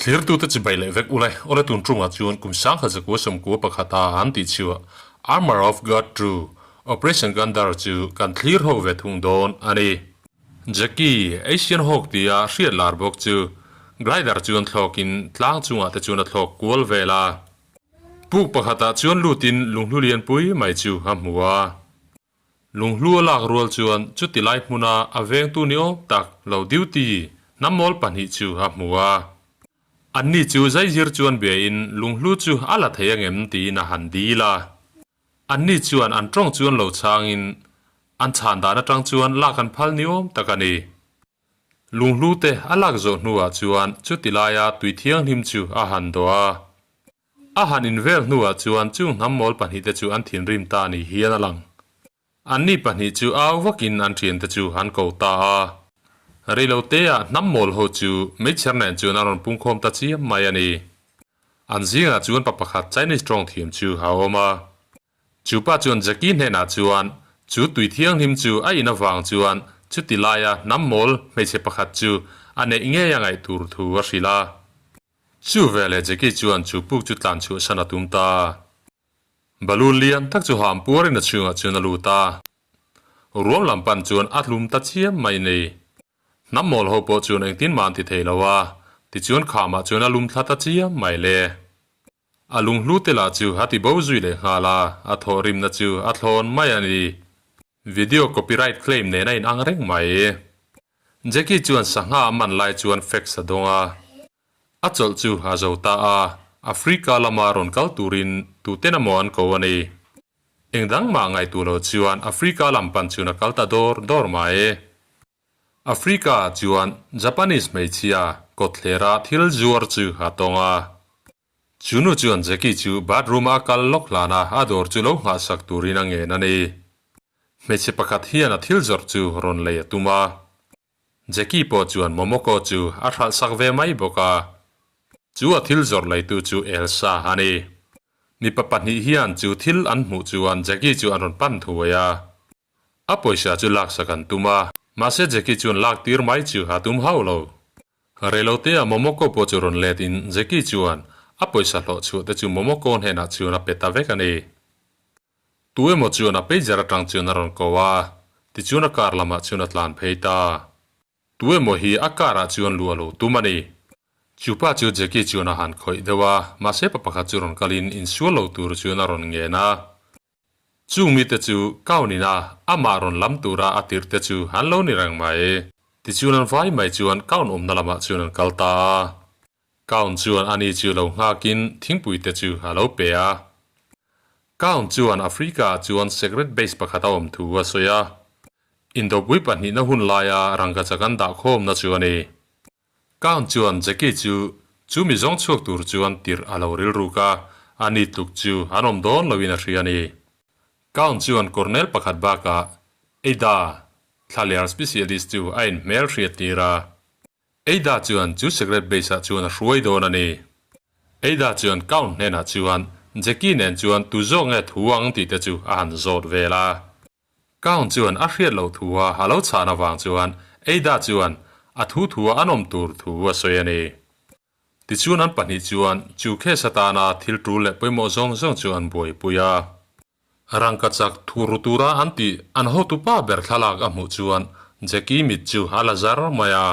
Thlirtute chibai leh vek ule, awle tun tungah chuan kum 1991 pakhata an tih chhuah Armour of God 2, Operation Gandhar chu kan thlir ho ve thung dawn a ni. Jackie, Asian Hawk tia hriat lar bawk chu glider chuan thlawkin tlang chungah te chuan a thlawk kual vel a. Puk pakhatah chuan lutin lunghlu lianpui mai chu a hmu a. Lunghlu a lak rual chuan chuti lai hmuna a vengtu ni awm tak lo duty hnammawl pahnih chu a hmu a. Anni chu zaizir chuan biain lunghlu chu a la thei angem tiin a han dil a. Anni chuan an tawng chuan lo chhangin an chhan dan atang chuan lak an phal ni awm tak a ni. Lunghlu te a lak zawh hnuah chuan chuti laia tui thianghlim chu a han dawh a. A han invel hnuah chuan chung hnammawl pahnihte chu an thinrim ta ni hian a lang. Anni pahnih chu au vakin an thiante chu an ko ta a. Reiloteah hnammawl ho chu meichher nen chuan a rawn pungkhawm ta chiam mai a ni. An zingah chuan pa pakhat Chinese tawng thiam chu a awm a. Chu pa chuan Jackie hnenah chuan chu tui thianghlim chu a in avang chuan chuti laia hnammawl hmeichhe pakhat chu a neih ngei a ngaih tur thu a hrilh a. Chu veleh Jackie chuan chu puk chu tlan chhuahsan a tum ta. Balloon lian tak chu ham puarin a chhungah chuan a lut a. Ruam lam pan chuan a tlum ta chiam mai ni. Hnam mawl ho pawh chuan engtin mah an ti thei lo a, tichuan khamah chuan a lum thla ta chiam mai le. A lunghlu te lah chu a ti bo zui leh nghal a, a thawhrimna chu a thlawn mai a ni. Video copyright claim nen a inang reng mai. Jackie chuan sangha a man lai chuan fax a dawng a. A chawlh chu a zo ta a, Africa lama rawn kal turin tuten emaw an ko a ni. Eng dang mah ngaihtuah lo chuan Africa lam pan chuan a kal ta dawr dawr mai. Africa ah chuan Japanese hmeichhia kawtthlera thil zuar chu a tawng a. Chu nu chuan Jackie chu bathroom a kal lawk hlan a, a dawr chu lo nghahsak turin a ngen a ni. Hmeichhe pakhat hian a thil zawrh chu rawn lei a tum a. Jackie pawh chuan Momoko chu a hralhsak ve mai bawk a. Chu a thil zawrh leitu chu Elsa a ni. Mipa pahnih hian chu thil an hmuh chuan Jackie chu an rawn pan thuai a. A pawisa chu laksak an tum a, mahse Jackie chuan lak tir mai chu a tum hauh lo. Reilotea Momoko pawh chu rawn let in Jackie chuan a pawisa hlawh chhuah te chu Momoko hnenah chuan a pe ta vek a ni. Tu emaw chuan a pager atang chuan a rawn ko a, tichuan a car lamah chuan a tlan phei ta. Tu emaw hi a car ah chuan luh a lo tum a ni. Chu pa chu Jackie chuan a han khawih deuh a, mahse pa pakhat chu rawn kalin insual lo tur chuan a rawn ngen a. Chung mite chu Kaun ina amah rawn lam tura a tirh te chu an lo ni reng mai. Tichuan an vai mai chuan Kaun awmna lamah chuan an kal ta a. Kaun chuan ani chu lo nghakin thingpui te chu a lo pe a. Kaun chuan Africa ah chuan secret base pakhat a awm thu a sawi a. Indopui pahnihna hun laia rangkachak an dahkhawmna chu a ni. Count chuan Jackie chu chu mi zawng chhuak tur chuan tirh a lo rilruk a, a ni tluk chu an awm dawn loin a hria a ni. Count chuan Colonel pakhat bakah Ada, thlaler specialist chu a inhmel hriat tir a. Ada chuan chu secret base ah chuan a hruai dawn a ni. Ada chuan Count hnenah chuan Jackie nen chuan tu zawk nge thu ang tih te chu a han zawt vel a. Count chuan a hriat loh thu a a lo chhan avang chuan Ada chuan a thu thu a an awm tur thu a sawi a ni. Tichuan an pahnih chuan chu case atana thil tul leh pawimawh zawng zawng chu an buaipui a. Rangkachak thu ru tura an tih an hotupa ber thlalak a hmuh chuan Jackie mit chu a la zar mai a.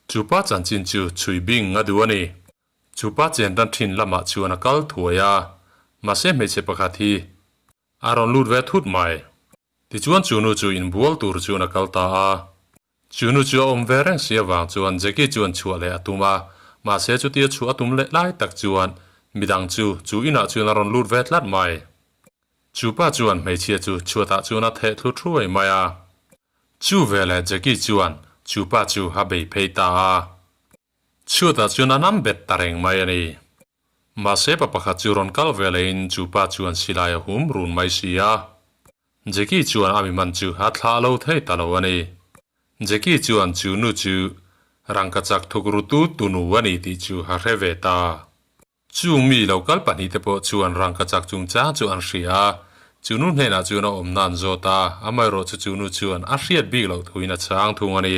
Chupa chanchin chu chhui bing a duh a ni. Chupa chen tan thin lamah chuan a kal thuai a, mahse hmeichhe pakhat hi A rawn lut ve thut mai. Tichuan chu nu chu inbual tur chuan a kal ta a. Chu nu chu a awm ve reng si avang chuan Jackie chuan chhuah leh a tum a, mahse chutia chhuah a tum leh lai tak chuan midang chu chu inah chuan a rawn lut ve tlat mai. Chu pa chuan hmeichhia chu chhuatah chuan a theh thlu thuai mai a. Chu veleh Jackie chuan chu pa chu a bei phei ta a. Chhuatah chuan a nam bet ta reng mai a ni. Mahse pa pakhat chu rawn kal ve leiin chu pa chuan silai a hum run mai si a. Jackie chuan a mi man chu a thlah lo thei ta lo a ni. Jackie chuan chu nu chu rangkachak thuk rutu tunu a ni tih chu a hre ve ta. Chung mi lo kal pahnih te pawh chuan rangkachak chungchang chu an hria a, chu nu hnenah chuan a awmna an zawt a, amaherawhchu chu nu chuan a hriat bik loh thuin a chhang thung a ni.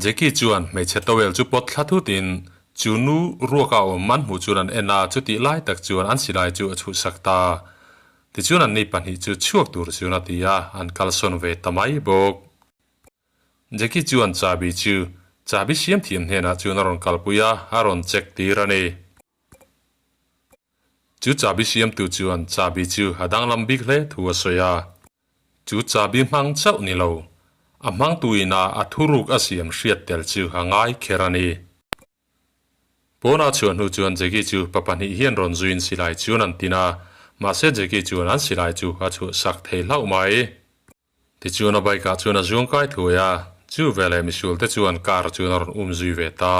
Jackie chuan hmeichhe towel chu pawt thla thutin Chu nu ruaka awm an hmuh chuan an en a, chutih lai tak chuan an silai chu a chhuhsak ta. Tichuan anni pahnih chu chhuak tur chuan a ti a, an kalsawn ve ta mai bawk. Jackie chuan chahbi chu chahbi siam thiam hnenah chuan a rawn kalpui a, a rawn check tir a ni. Chu chahbi siamtu chuan chahbi chu a danglam bik hle thu a sawi a. Chu chahbi hmang chauh ni lo, a hmangtuina a thuruk a siam hriat tel chu a ngai kher a ni. Pawnah chhuah hnu chuan Jackie chu pa pahnih hian rawn zuiin silai chuan an tin a, mahse Jackie chuan an silai chu a chhuahsak thei hlauh mai. Tichuan a bike ah chuan a zuang kai thuai a, chu veleh misual te chuan car chuan a rawn um zui ve ta.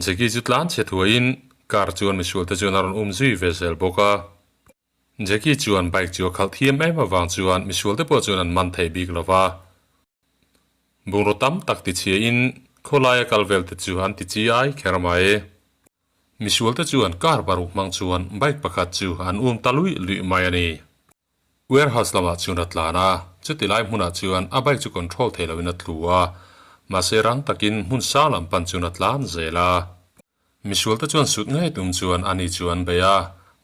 Jackie chu tlan chhe thuaiin car chuan misual te chuan a rawn um zui ve zel bawk a. Jackie chuan bike chu a khalh thiam em avang chuan misual te pawh chuan an man thei bik lo va. Bungraw tam tak tichhiain khawlaia kal vel te chu an ti chi ai kher mai. Misual te chuan car paruk hmang chuan bike pakhat chu an um ta luih luih mai a ni. Warehouse lamah chuan a tlan a, chuti lai hmunah chuan a bike chu control thei loin a tlu a, mahse rang takin hmun sang lam pan chuan a tlan zel a. Misual te chuan sut ngei tum chuan ani chu an bei a,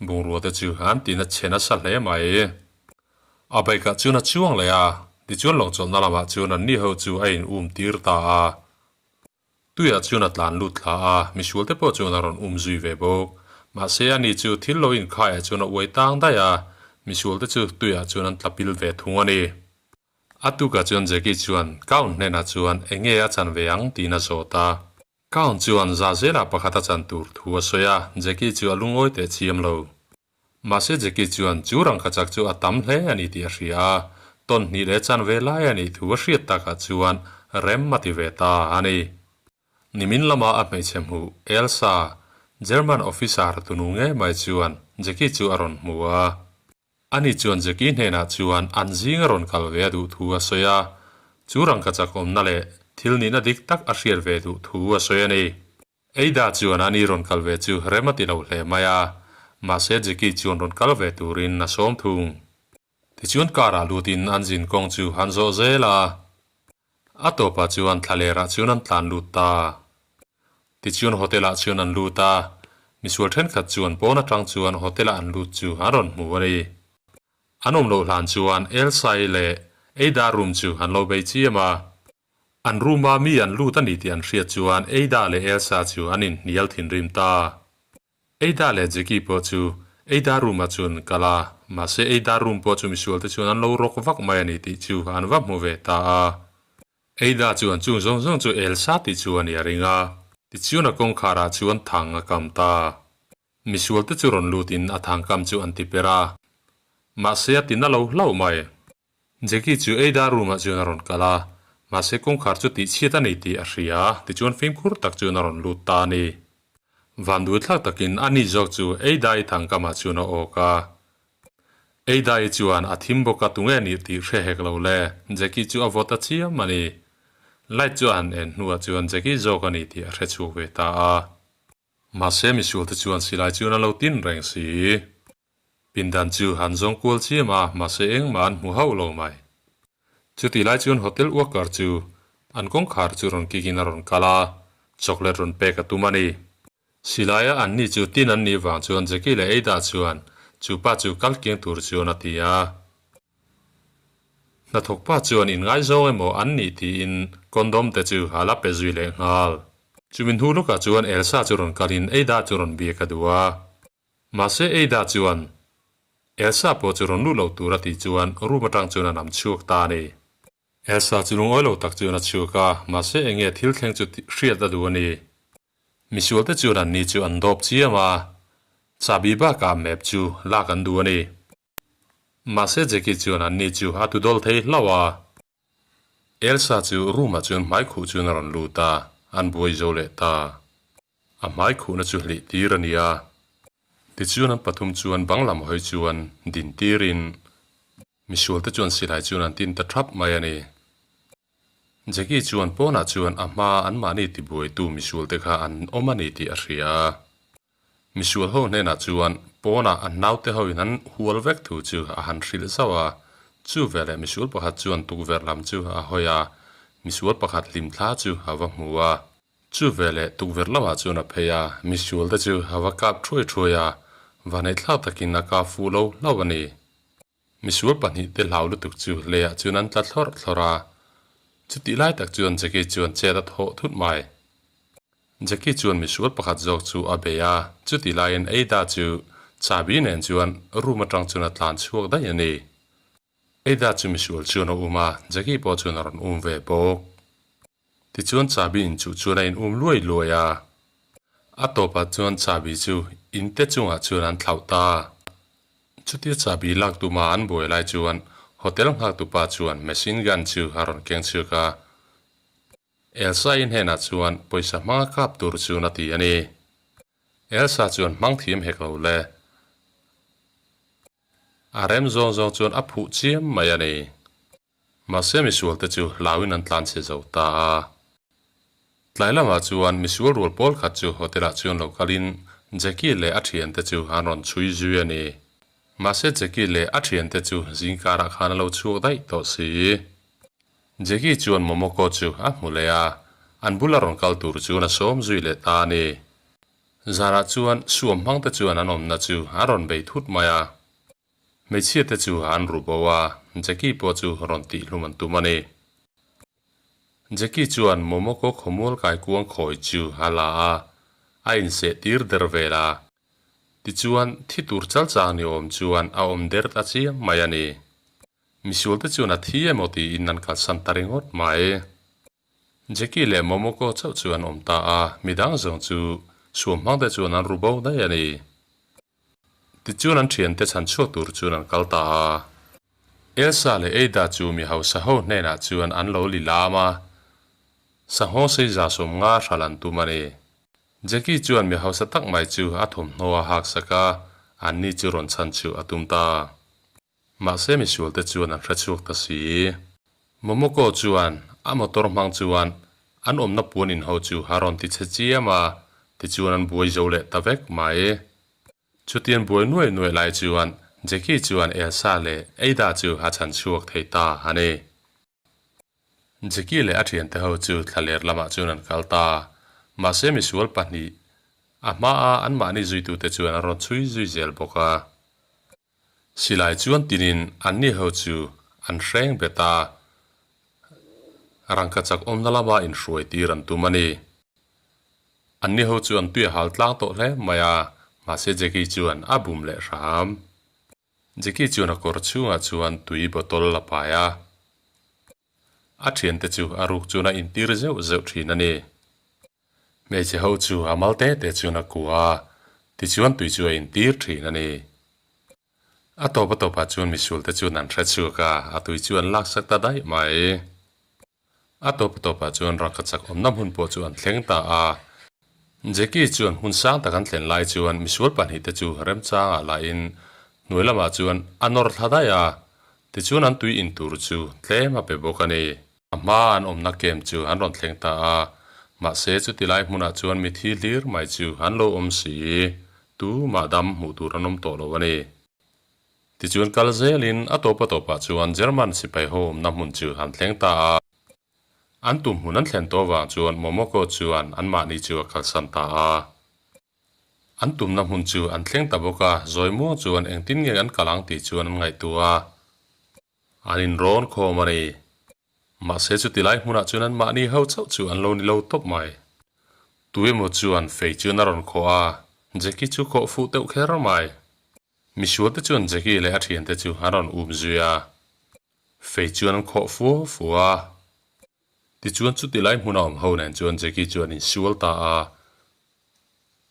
bungrua te chu an ti na chhe nasa hle mai. A bike ah chuan a chuang leh a, tichuan lawngchawlhna lamah chuan anni ho chu a in um tir ta a. Tuiah chuan a tlan lut thla a, misual te pawh chuan a rawn um zui ve bawk. Mahse ani chu thil lo inkhaiah chuan a uai tang daih a, misual te chu tuiah chuan an tla pil ve thung a ni. A tukah chuan Jackie chuan Count hnenah chuan eng nge a chan ve ang tiin a zawt a. Count chuan za zelah pakhat a chan tur thu a sawi a, Jackie chu a lungawi teh chiam lo. Mahse Jackie chuan chu rangkachak chu a tam hle a ni tih a hria a, tawn hnih leh chan ve lai a nih thu a hriat takah chuan rem a ti ve ta a ni. Nimin lama a hmeichhe hmuh Elsa, German officer tunu ngei mai chuan Jackie chu a rawn hmu a. Ani chuan Jackie hnenah chuan an zing a rawn kal ve a duh thu a sawi a, chu rangkachak awmna leh thil nihna dik tak a hriat ve duh thu a sawi a ni. Ada chuan ani rawn kal ve chu rem a ti lo hle mai a, mahse Jackie chuan rawn kal ve turin a sawm thung. Tichuan car ah lutin an zin kawng chu han zawh zel a, a tawpah chuan thlalerah chuan an tlan lut ta. Tichuan hotel ah chuan an lut a, misual thenkhat chuan pawn atang chuan hotel ah an lut chu an rawn hmu a ni. An awm loh hlan chuan Elsa-i leh Ada room chu an lo bei chiam a. An room a mi an lut a ni tih an hriat chuan Ada leh Elsa chu an inhnial thinrim ta. Ada leh Jackie pawh chu Ada room ah chuan an kal a, mahse Ada room pawh chu misual te chuan an lo rawk vak mai a ni tih chu an va hmu ve ta a. Ada chuan chung zawng zawng chu Elsa tih chu a ni a ring a, tichuan a kawngkhar ah chuan thang a kam ta. Misual te chu rawn lut in a thang kam chu an ti per a, mahse a ti na lo hlauh mai. Jackie chu Ada room ah chuan a rawn kal a, mahse kawngkhar chu tihchhiat a ni tih a hria, tichuan fimkhur tak chuan a rawn lut ta a ni. Vanduai thlak takin a ni zawk chu Ada-i thangkamah chuan a awk a. Ada-i chuan a thim bawk a tunge nih tih hre hek lo le, Jackie chu a vawt a chiam a ni. Light chu a han en hnuah chuan Jackie zawk a ni tih a hre chhuak ve ta a. Mahse misual te chuan silai chuan a lo tin reng si. Pindan chu han zawng kual chiam a, mahse engmah an hmu hauh lo mai. Chutih lai chuan hotel worker chu an kawngkhar chu rawn kik in a rawn kal a, chocolate rawn pek a tum a ni. Silaia an ni chu tin an nih vang chuan Jackie leh Ada chuan chu pa chu kal kiang tur chuan a ti a. Hnathawk pa chuan inngaizawng emaw an nih tiin condom te chu a la pe zui leh nghal. Chumi hnu lawkah chuan Elsa chu rawn kalin Ada chu rawn biak a duh a. Mahse Ada chuan Elsa pawh chu rawn lut lo tur a tih chuan room atang chuan a nam chhuak ta a ni. Elsa chu lungawi lo tak chuan a chhuak a, mahse enge thil thleng chu hriat a duh a ni. Misual te chuan an ni chu an dawp chiam a, chahbi bakah map chu lak an duh a ni. Mahse Jackie chuan an ni chu a tudawl thei hlauh a. Elsa chu room ah chuan hmai khuh chuan a rawn lut a, an buai zo leh ta. A hmai khuhna chu hlih tir a ni a. Tichuan an pathum chuan bang lam hawi chuan din tirin misual te chuan silai chuan an tin ta thap mai a ni. Jackie chuan pawnah chuan a hma anmahni tibuaitu misual te kha an awm a ni tih a hria a. Misual ho hnenah chuan pawnah a naute hoin an hual vek thu chu a han hrilh zauh a. Chu veleh misual pakhat chuan tukverh lam chu a hawi a, misual pakhat hlimthla chu a va hmu a. Chu veleh tukverh lamah chuan a phei a, misual te chu a va kap thuai thuai a, vaneihthlak takin a kap fuh lo hlauh a ni. Misual pahnihte hlau lutuk chu leiah chuan an tla thlawrh thlawrh a, chutih lai tak chuan Jackie chuan chet a thawh thut mai. Jackie chuan misual pakhat zawk chu a bei a, chutih laiin Ada chu chahbi nen chuan room atang chuan a tlan chhuak daih a ni. Ada chu misual chuan a um a, Jackie pawh chuan a rawn um ve bawk. Tichuan chahbi inchuh chuan a in um luai luai a, a tawpah chuan chahbi chu in te chungah chuan an thlauh ta. Chutia chahbi lak tuma an buai lai chuan hotel nghaktupa chuan machine gun chu a rawn keng chhuak a, Elsa in hnenah chuan pawisa hmanga kap tur chuan a ti a ni. Elsa chuan hmang thiam hek lo le. A rem zawng zawng chuan a phuh chiam mai a ni. Mahse misualte chu hlauin an tlan chhe zo ta a. Tlai lamah chuan misual rual pawl khat chu hotel ah chuan lo kalin Jackie leh a thiante chu an rawn chhui zui a ni. Mahse Jackie leh a thiante chu zingkarah khan a lo chhuak daih tawh si. Jackie chuan Momoko chu a hmu leh a, an bula rawn kal tur chuan a sawm zui leh ta a ni. Zanah chuan suam hmangte chuan an awmna chu a rawn bei thut mai a. Hmeichhia te chu an ru bo a, Jackie pawh chu rawn tih hlum an tum a ni. Jackie chuan Momoko khawmual kaikuang khawi chu a la a, a inseh tir der vel a. Tichuan, thi tur chal chang ni awm chuan a awm der ta chiang mai a ni. Misual te chuan a thi emaw tiin an kalsan ta ringawt mai. Jackie leh Momoko chauh chu an awm ta a, midang zawng chu suam hmang te chuan an ru bo daih a ni. Tichuan an thiante chhan chhuak tur chuan an kal ta a. Elsa leh Ada chu mi hausa ho hnenah chuan an lo li lam a, sanghawng sei 150 hral an tum a ni. Jackie chuan mi hausa tak mai chu a thawmhnaw a hak sak a, anni chu rawn chhan chhuah a tum ta. Mahse misualte chuan an hre chhuak ta si. Momoko chuan a motor hmang chuan an awmna puan in ho chu a rawn ti chhe chiam a, tichuan an buai zo leh ta vek mai. Chutian buai nuai nuai lai chuan Jackie chuan Elsa leh Ada chu a chhan chhuak thei ta a ni. Jackie leh a thiante ho chu thlaler lamah chuan an kal ta. Mahse misual pahnih a hmaa anmahni zuitute chuan an rawn chhui zui zel bawk a. Silai chuan tinin anni ho chu an hreng bet a, rangka chak awmna lama inhruai tir an tum a ni. Anni ho chu an tui a hal tlang tawh hle mai a, mahse Jackie chuan a bum leh hram. Jackie chuan a kawr chhungah chuan tui bottle a pai a, a thiante chu a ruk chuan a intir zeuh zeuh thin a ni. Hmeichhe ho chu a mal te te chuan a kua a, tichuan tui chu a intir thin a ni. A tawp a tawpah chuan misualte chuan an hre chhuak a, a tui chu an laksak ta daih mai. A tawp a tawpah chuan rangka chak awmna hmun pawh chu an thleng ta a. Jackie chuan hmun sang tak an thlen lai chuan misual pahnihte chu remchangah lahin hnuai lamah chuan a nawr thla daih a, tichuan an tui intur chu tlem a pe bawk a ni. A hma an awmna camp chu an rawn thleng ta a, mahse chuti lai hmunah chuan mithi hlir mai chu an lo awm si, tu mah dam hmuh tur an awm tawh lo a ni. Tichuan kal zelin a tawp a tawpah chuan German sipai ho awmna hmun chu an thleng ta a. An tum hmun an thlen tawh vang chuan Momoko chuan anmahni chu a kalsan ta a. An tumna hmun chu an thleng ta bawk a, zawi muang chuan engtin nge an kal ang tih chuan an ngaihtuah a. An inrawn khawm a ni. Mahse chuti lai hmunah chuan an mahni ho chauh chu an lo ni lo tawp mai. Tu emaw chuan fei chuan a rawn khawh a, Jackie chu khawh fuh deuh kher mai. Misualte chuan Jackie leh a thiante chu an rawn um zui a, fei chuan an khawh fua fua a. Tichuan chuti lai hmuna awm ho nen chuan Jackie chuan insual ta a,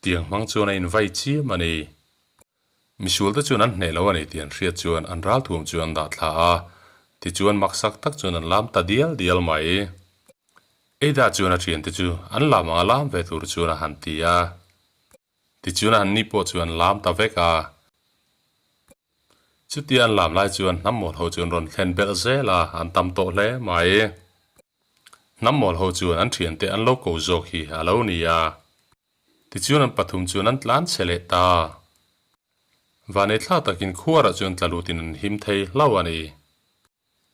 tiang hmang chuan a invai chiam a ni. Misualte chuan an hneh lo a ni tih an hriat chuan an ralthuam chu an dah thla a, tichuan maksak tak chuan an lam ta dial dial mai. Ada chuan a thiante chu an lam anga lam ve tur chuan a han ti a, tichuan an ni pawh chu an lam ta vek a. Chutia an lam lai chuan hnam mawl ho chu an rawn thlen belh zel a, an tam tawh hle mai. Hnam mawl ho chuan an thiante an lo ko zawk hi a lo ni a. Tichuan an pathum chuan an tlan chhe leh ta. Vanei thlak takin khuarah chuan tla lutin an him thei hlauh a ni.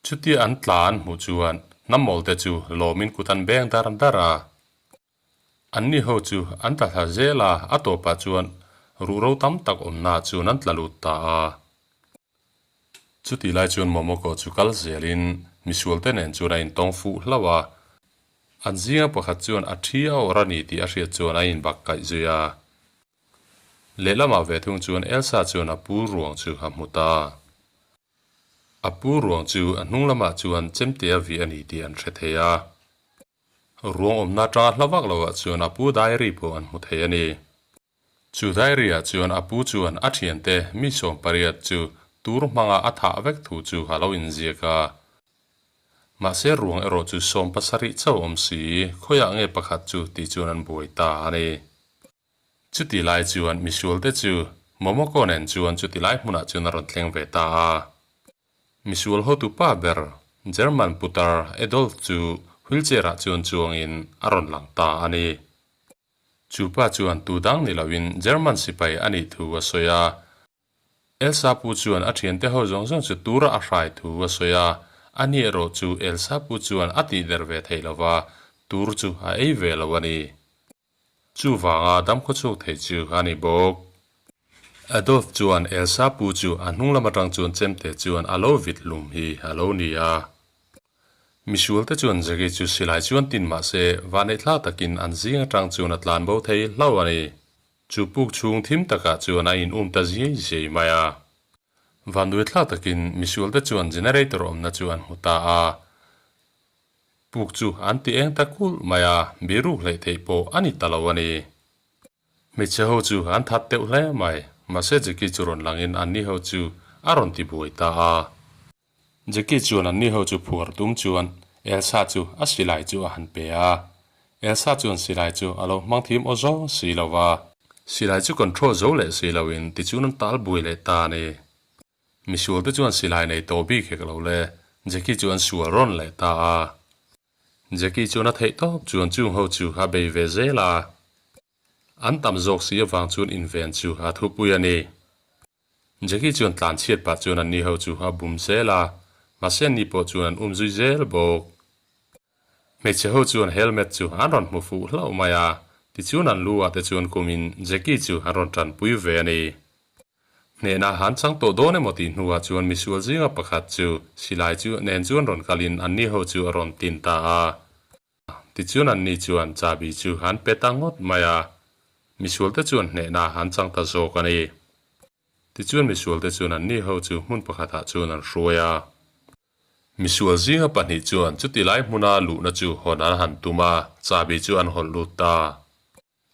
Chutia an tla an hmuh chuan hnam mawlte chu lawmin kut an beng dar dar a. Anni ho chu an tla thla zel a, a tawpah chuan ruhro tam tak awmnaah chuan an tla lut ta a. Chutih lai chuan Momoko chu kal zelin misualte nen chuan a intawng fuh hlauh a. An zinga pakhat chuan a thi a awrh a ni tih a hriat chuan a inbak kaih zui a. Lehlamah ve thung chuan Elsa chuan a pu ruang chu a hmu ta. A pu ruang chu a hnung lamah chuan chemte a vih a ni tih an hre thei a. Ruang awmna atanga hla vak loah chuan a pu diary pawh an hmu thei a ni. Chu diary ah chuan a pu chuan a thiante mi 18 chu tur hmanga a thah vek thu chu a lo inziak a. Mahse ruang erawh chu 17 chauh awm si, khawiah nge pakhat chu tih chuan an buai ta a ni. Chuti lai chuan misualte chu Momoko nen chuan chuti lai hmunah chuan a rawn thleng ve ta a. Misual hotu pa ber German putar Adolf chu wheelchair ah chuan chuangin a rawn lang ta a ni. Chu pa chuan tu dang ni loin German sipai a nih thu a sawi a. Elsa pu chuan a thiante ho zawng zawng chu tura a hrai thu a sawi a, ani erawh chu Elsa pu chuan a tihder ve thei lova, tur chu a ei ve lo a ni. Chuvanga damkhawchhuak thei chu a ni bawk. Adolf chuan Elsa pu chu a hnung lam atang chuan chemte chuan a lo vit hlum hi a lo ni a. Misualte chuan Jackie chu silai chuan tin mah se vanneih thla takin an zing atang chuan a tlan bo thei hlauh a ni. Chu puk chhung thim takah chuan a in um ta ziai ziai mai a. Vanduai thla takin misualte chuan generator awmna chu an hmu ta a. Puk chu an ti eng ta kulh mai a, biruk hleih theih pawh a ni ta lo a ni. Hmeichhe ho chu an that deuh hle mai, mahse Jackie chu rawn langin anni ho chu a rawn ti buai ta a. Jackie chuan anni ho chu phuar tum chuan Elsa chu a silai chu a han pe a. Elsa chuan silai chu a lo hmang thim aw zawng si lo va. Silai chu control zo leh si loin tichuan an tal buai leh ta a ni. Misual te chuan silai nei tawh bik hek lo le, Jackie chu an sual rawn leh ta a. Jackie chuan a theih tawp chuan chung ho chu a bei ve zel a. An tam zawk si avang chuan inven chu a thupui a ni. Jackie chuan tlan chhiat pah chuan anni ho chu a bum zel a, mahse anni pawh chuan an um zui zel bawk. Hmeichhe ho chuan helmet chu an rawn hmu fuh hlauh mai a, tichuan an lu ah te chuan kumin Jackie chu an rawn tanpui ve a ni. Hnehna han chang tawh dawn emaw tih hnuah chuan misual zinga pakhat chu silai chu nen chuan rawn kalin anni ho chu a rawn tin ta a. Tichuan anni chuan chahbi chu an pe ta ngawt mai a, misualte chuan hnehna an chang ta zawk a ni. Tichuan misualte chuan anni ho chu hmun pakhatah chuan an hruai a. Misual zinga pahnih chuan chuti lai hmuna luhna chu hawn an han tum a, chahbi chu an hawlh lut ta.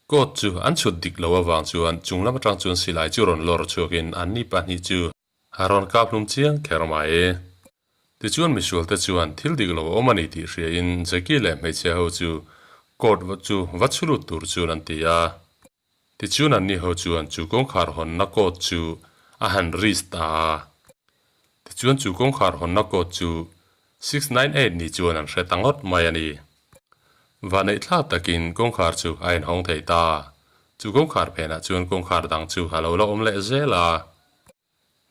Coat chu an chhut dik lo avang chuan chung lam atang chuan silai chu rawn lawr chhuakin anni pahnih chu a rawn kap hlum chiang kher mai. Tichuan misualte chuan thil dik lo a awm a ni tih hriain Jackie leh hmeichhia ho chu coat chu va chhu lut tur chuan an ti a. Tichuan anni ho chuan chu kawngkhar hawnna coat chu a han risk ta a. Tichuan chu kawngkhar hawnna coat chu 698 ni chuan an hre ta ngawt mai a ni. Vahneih thlak takin kawngkhar chu a inhawng thei ta. Chu kawngkhar phenah chuan kawngkhar dang chu a lo la awm leh zel a.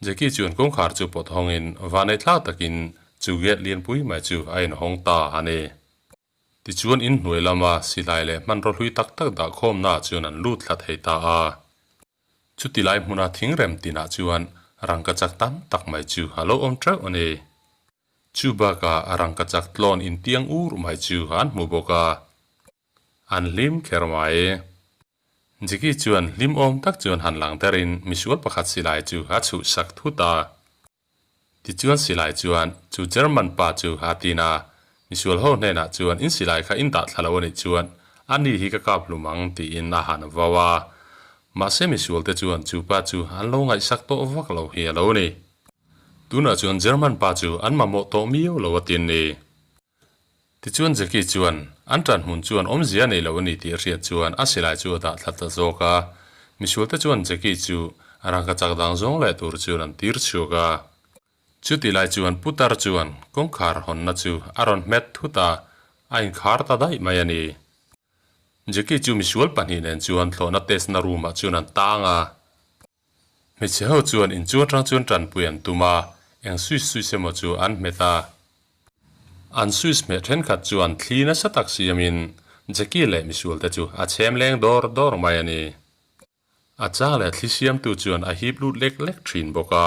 Jackie chuan kawngkhar chu pawt hawngin vahneih thlak takin chu gate lianpui mai chu a inhawng ta a ni. Tichuan inhnuai lama silai leh hmanraw hlui tak tak dah khawmnaah chuan an lut thla thei ta a. Chuti lai hmuna thingrem tinah chuan rangkachak tam tak mai chu a lo awm teuh a ni. Chu bakah a rangkachak tlawn intiang ur mai chu an hmu bawk a, an hlim kher mai. Jiki chuan hlim awm tak chuan han lang derin misual pakhat silai chu a chhuhsak thut a. Tichuan silai chuan chu German pa chu a tin a, misual ho hnenah chuan in silai kha in dah thla lo a nih chuan a ni hi ka kap hlum ang tiin a han vau a. Mahse misual te chuan chu pa chu an lo ngaihsak tawh vak lo hi a lo ni. Tunah chuan German pa chu an mamawh tawh miau lo a tin ni. Tichuan Jackie chuan an tan hmun chuan awmzia a nei lo a ni tih a hriat chuan a silai chu a dah thla ta zawk a. Misual te chuan Jackie chu a rangka chak dang zawng leh tur chuan an tir chhuak a. Chuti lai chuan putar chuan kawngkhar hawnna chu a rawn hmet thut a, a inkhar ta daih mai a ni. Jackie chu misual pahnih nen chuan thlawhna test na room ah chuan an tang a. Hmeichhe ho chuan inchung atang chuan tanpui an tum a, eng switch switch emaw chu an hmet a. An switch hmeh thenkhat chuan thli nasa tak siamin Jackie leh misual te chu a chhem leng dawr dawr mai a ni. A chang leh thli siamtu chuan a hip lut lek lek thin bawk a,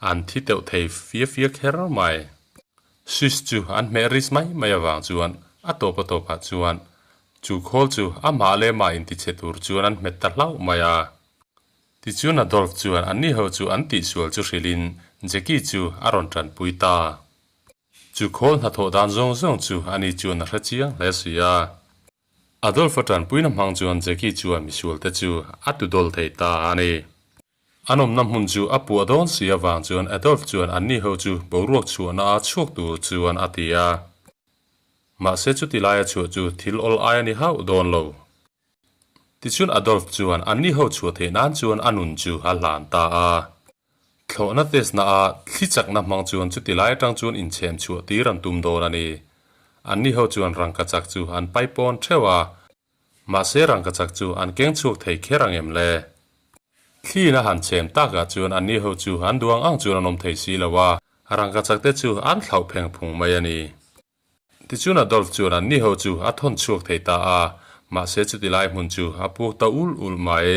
an thi teuh thei fia fia kher mai. Switch chu an hmeh ris mai mai avang chuan a tawp a tawpah chuan chu khawl chu amah leh mah intichhe tur chuan an hmet ta hlauh mai a. Tichuan Adolf chuan anni ho chu an tihsual chu hrilhin Jackie chu a rawn tanpui ta. Chu khawl hnathawh dan zawng zawng chu ani chuan a hre chiang hle si a. Adolf-a tanpuina hmang chuan Jackie chuan misualte chu a tu dawl thei ta a ni. An awmna hmun chu a puah dawn si avang chuan Adolf chuan anni ho chu boruak chhuahna a chhuak tur chuan a ti a. Mahse chuti laia chhuah chu thil awl ai a ni hauh dawn lo. Tichuan Adolf chuan anni ho chhuah theih nan chuan a nun chu a hlan ta a. Thlawhna test na a thli chakna hmang chuan chuti lai atang chuan inchhem chhuah tir an tum dawn a ni. Anni ho chuan rangka chak chu an pai pawn theuh a, mahse rangka chak chu an keng chhuak thei kher ang em le? Thliin a han chhem takah chuan anni ho chu an duang ang chuan an awm thei si lo a, rangka chak te chu an thlauh pheng phung mai a ni. Tichuan Adolf chuan anni ho chu a thawn chhuak thei ta a, mahse chuti lai hmun chu a puak ta ul ul mai.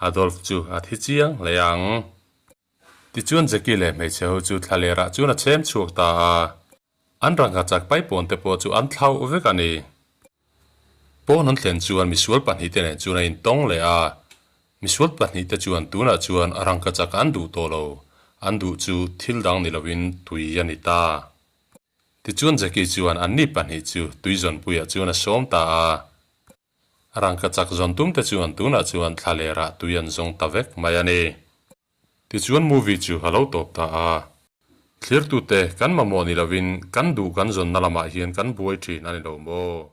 Adolf chu a thi chiang hle ang. Tichuan Jackie leh hmeichhe ho chu thla lerah chuan a chhem chhuak ta a, an rangka chak paipawn te pawh chu an thlauh vek a ni. Pawn an thlen chuan misual pahnihte nen chuan a intawng leh a, misual pahnihte chuan tunah chuan rangka chak an duh tawh lo, an duh chu thil dang ni lovin tui a ni ta. Tichuan Jackie chuan anni pahnih chu tui zawnpuiah chuan a sawm ta a. Rangka chak zawn tum te chuan tunah chuan thla lerah tui an zawng ta vek mai a ni. Tichuan movie chu a lo tawp ta a. Thlirtute kan mamawh ni lovin kan duh kan zawnna lamah hian kan buai thin a ni lo maw?